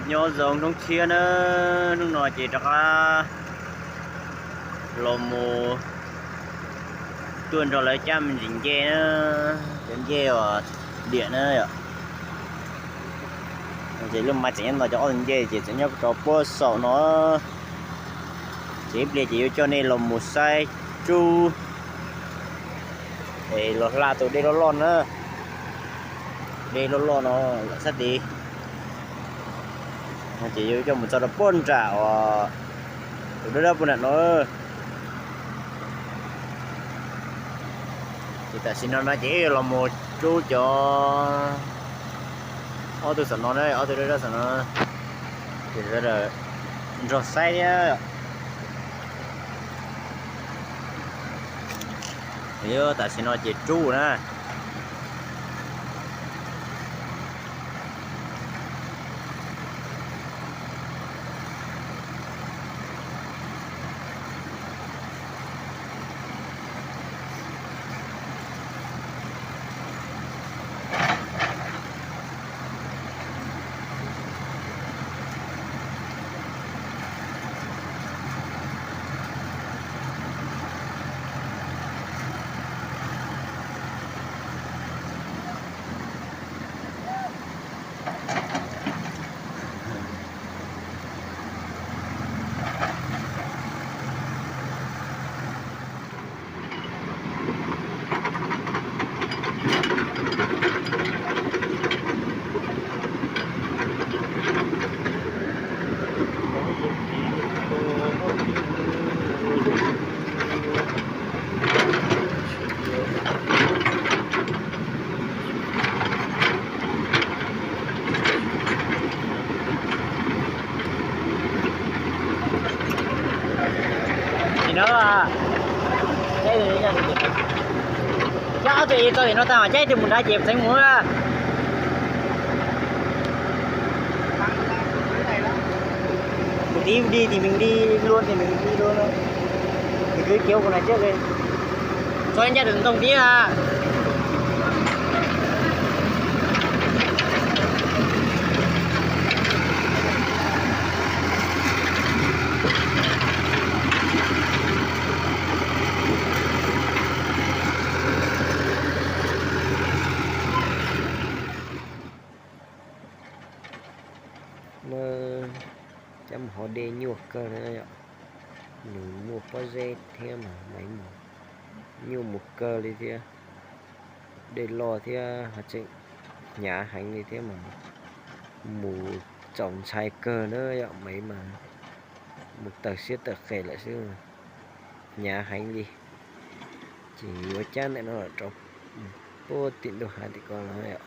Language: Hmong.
Nyob zoo hnub tshiab na, hnub no ces rov qab los mus tuaj nrog lawv cab me ntsis ncej na, cov ncej uas diam na yom. Ces lub mas tseem nyob ntawm cov ob tug ncej ces tseem nyob rau puag saum no. Ces ib pliag ces yuav coj nej los mus saib rub es los hla tus dej loj loj na. Dej loj loj no lam sab tid. Ces yuav coj mus txog rau puag nram uas tus dawb dawb puag nram no. Ces tam sim no no ces wb yuav los mus rub cov ob tug saum no na, ob tug dawb dawb saum no. Ces sawv daws nrog saib thiab. Tam sim no ces rub na. Nim no, cab ob tug ib txoj tim no tag mas cab ib tug mus nrad ces txeev mus. Mus tib dig tim mees dig luaj tim mees dig luaj no. Ces kwv kiag ua kuv na tsiab li. Txog ncaj tus ntoo tib a. Muaj cab mus hauv dej nyuaj kawg li yom. Nws muaj pob zeb thiab mas mas nyuaj mus kawg li thiab. Dej loj thiab ho tseem hnyav heev li thiab mas mus txaus ntshai kawg na yom. Mas mas mus tawg siab tawg qe lawm xwb, hnyav heev li. Ces yuav cab ntawm no rau puag tim ntuj hav tim ko no yom.